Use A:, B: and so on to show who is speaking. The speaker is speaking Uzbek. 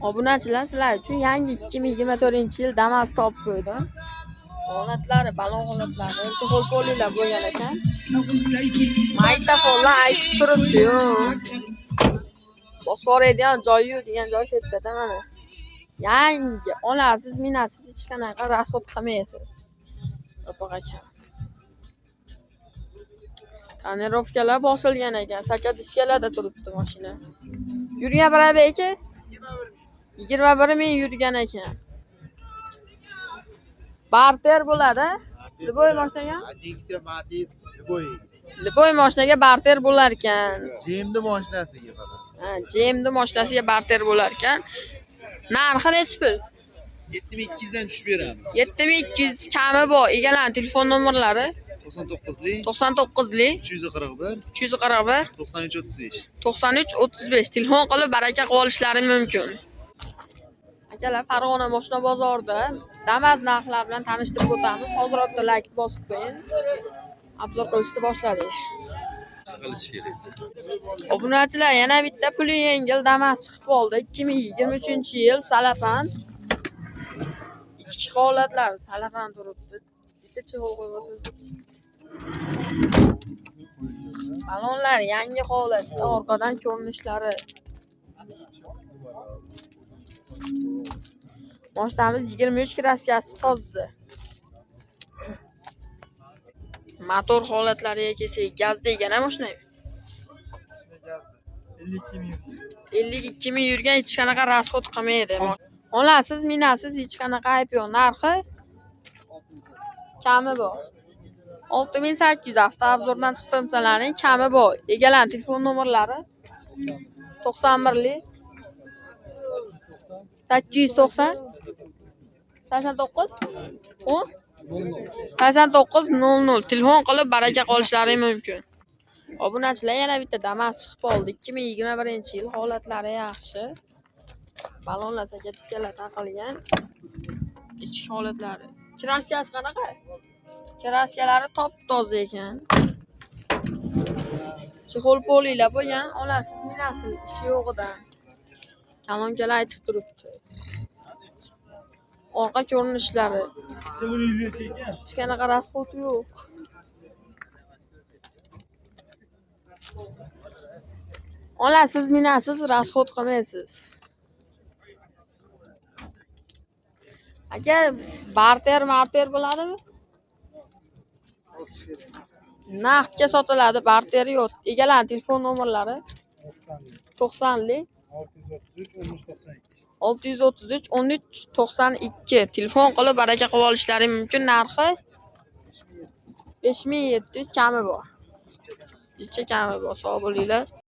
A: Obunachilar, sizlar uchun yangi 2024-yil Damas topib qo'ydim. Holatlari, balon holatlari, chexol polilar bo'lgan ekan. Magnitofonlar aytib turibdi-yu. Bosib yuboradigan joyi yo'q degan joy shu yerda mana. Yangi, olasiz, minasiz, hech qanaqa rasxod qilmaysiz. Yopiq ekan. Tonirovkalar bosilgan ekan, saka diskalarda turibdi mashina. Yurgan bir aka 21 ming yurgan ekan. Barter bo'ladi. Любой mashinaga?
B: Nexia, Matiz, Любой.
A: Любой mashinaga barter bo'lar ekan.
B: Jemni mashinasiga faqat.
A: Ha, Jemni mashinasiga barter bo'lar ekan. Narxi nechi pul?
B: 7200 dan tushib beramiz.
A: 7200 kami bor. Egalarning telefon nomerlari
B: 99lik
A: 99lik
B: 341
A: 341
B: 93 35.
A: 93 35 telefon qilib baraka qilib olishlari mumkin. Akalar, Farg'ona moshina bozorida Damas narxlari bilan tanishtirib o'tamiz. Hozir bitta like bosib qo'ying. Obzor qilishni boshladik.
B: Qilish kerak.
A: Obunachilar, yana bitta puli yengil Damas chiqib qoldi. 2023-yil Salafan. Ichki holatlari Salafan turibdi. Bitta chig'il qo'yib olsangiz. Balonlar yangi holatda, orqadan ko'rinishlari. Mashinamiz 23 kraskasi toza. Motor holatlariga kelsak, gazda ekan a mashina.
B: 52 ming.
A: 52 ming yurgan, hech qanaqa rasxod qilmaydi. Olasiz, minasiz, hech qanaqa ayb yo'q. Narxi kami bor. 6800 avtoobzordan chiqtirsalarning kami bor. Egalarning telefon nomerlari 91lik 890 89 10 89 00 telefon qilib baraka qolishlari mumkin. Obunachilar, yana bitta Damas chiqib qoldi. 2021-yil holatlari yaxshi. Balonlar, saka diskalar taqilgan. Ichki holatlari. Kraskasi qanaqa? Kraskalari top-toza ekan. Chexol polilar bo'lgan, olasiz, minasiz, ishi yo'g'idan. Kolonkalar aytib turibdi. Orqa ko'rinishlari. Hech qanaqa rasxodi yo'q. Olasiz, minasiz, rasxod qilmaysiz. Aka, barter marter bo'ladimi? Naqdga sotiladi, barteri yo'q. Egalarning telefon nomerlari 90lik
B: 633 13 92.
A: 633 13 92 telefon qilib baraka qilib olishlari mumkin. Narxi 5700 kami bor. Jicha kami bor, sog' bo'linglar.